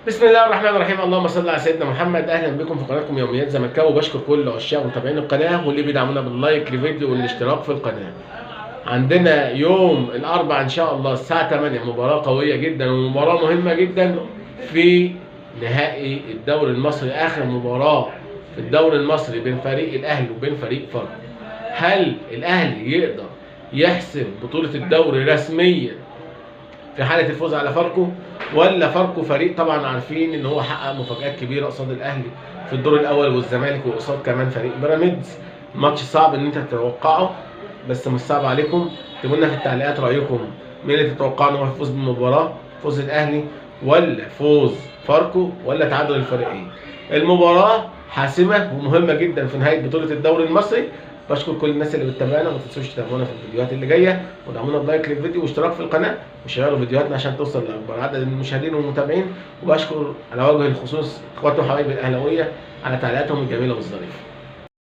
بسم الله الرحمن الرحيم، اللهم صل على سيدنا محمد. اهلا بكم في قناتكم يوميات زملكاوي، وبشكر كل عشاق ومتابعين القناة واللي بيدعمونا بال like لفيديو والاشتراك في القناة. عندنا يوم الاربعاء ان شاء الله الساعة 8 مباراة قوية جدا ومباراة مهمة جدا في نهائي الدوري المصري، اخر مباراة في الدوري المصري بين فريق الاهلي وبين فريق فاركو. هل الاهلي يقدر يحسم بطوله الدوري رسميا في حاله الفوز على فاركو، ولا فاركو فريق طبعا عارفين ان هو حقق مفاجآت كبيرة قصاد الاهلي في الدور الاول والزمالك وقصاد كمان فريق بيراميدز؟ ماتش صعب ان انت تتوقعه، بس مش صعب عليكم. اكتبوا لنا في التعليقات رايكم، مين اللي تتوقعوا ان هو يفوز بالمباراة، فوز الاهلي ولا فوز فاركو ولا تعادل الفريقين؟ المباراة حاسمة ومهمة جدا في نهاية بطوله الدوري المصري. بشكر كل الناس اللي بتتابعنا، وما تنسوش تتابعونا في الفيديوهات اللي جاية، ودعمونا ب like للفيديو واشتراك في القناة وشيروا فيديوهاتنا عشان توصل لاكبر عدد من المشاهدين والمتابعين. وبشكر على وجه الخصوص اخواتي وحبايبي الاهلاوية على تعليقاتهم الجميلة والظريفه.